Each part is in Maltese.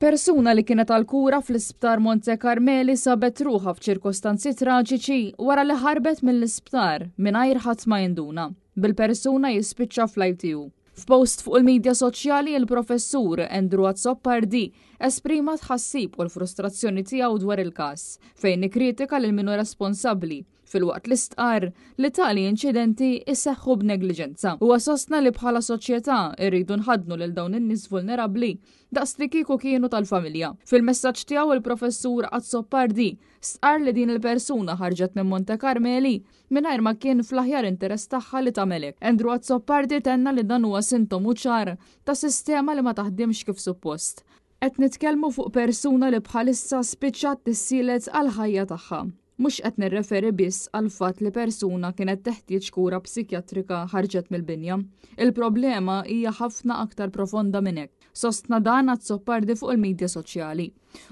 Persuna li kienet għall-kura fl-Isptar Monte Carmeli sabet ruħha f'ċirkostanzi traġiċi wara li ħarbet mill-isptar mingħajr ħadd ma jinduna, bil-persuna jispiċċa fl-ITU. F'post fuq il-midja soċjali il-Professur Andrew Azzopardi esprima tħassib u l-frustrazzjoni tiegħu dwar il-każ, fejn ikkritika lil min hu responsabbli filwaqt li stqarr li tali inċidenti jseħħu b'negliġenza. Huwa sostna li bħala soċjetà rridu nħaddnu lil dawn in-nies vulnerabbli daqs li kieku kienu tal-familja. Fil-messaġġ tiegħu il-Professur Azzopardi stqarr li din il-persuna ħarġet minn Monte Carmeli mingħajr ma kien fl-aħjar interess tagħha li tagħmel hekk. Andrew Azzopardi tenna li dan huwa sintomu ċar ta' sistema li ma taħdimx kif suppost. Qed nitkellmu fuq persuna li bħalissa spiċċat tissielet għall-ħajja tagħha. Mhux qed nirreferi biss għall-fatt li persuna kienet teħtieġ kura psikjatrika ħarġet mill-binja. Il-problema hija ħafna aktar profonda minn hekk. Sostna dan Azzopardi fuq il-midja soċjali.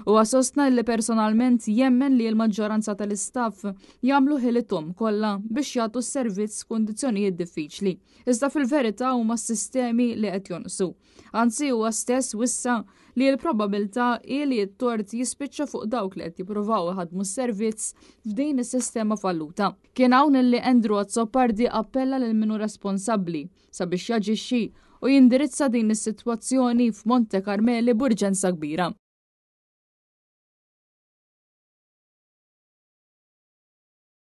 Huwa sostna li personalment jemmen li l-maġġoranza tal-istaff jagħmlu ħilithom kollha biex jagħtu s-servizz f'kundizzjonijiet diffiċli. Iżda fil-verità huma s-sistemi li qed jonqsu. Anzi huwa stess wissa li l-probabilità hi li t-tort jispiċċa fuq dawk li qed jippruvaw iħaddmu s-servizz f'din is-sistema falluta. Kien hawn illi Andrew Azzopardi appella lil min hu responsabbli sabiex jaġixxi u jindirizza din is-sitwazzjoni f'Monte Carmeli b'urġenza kbira.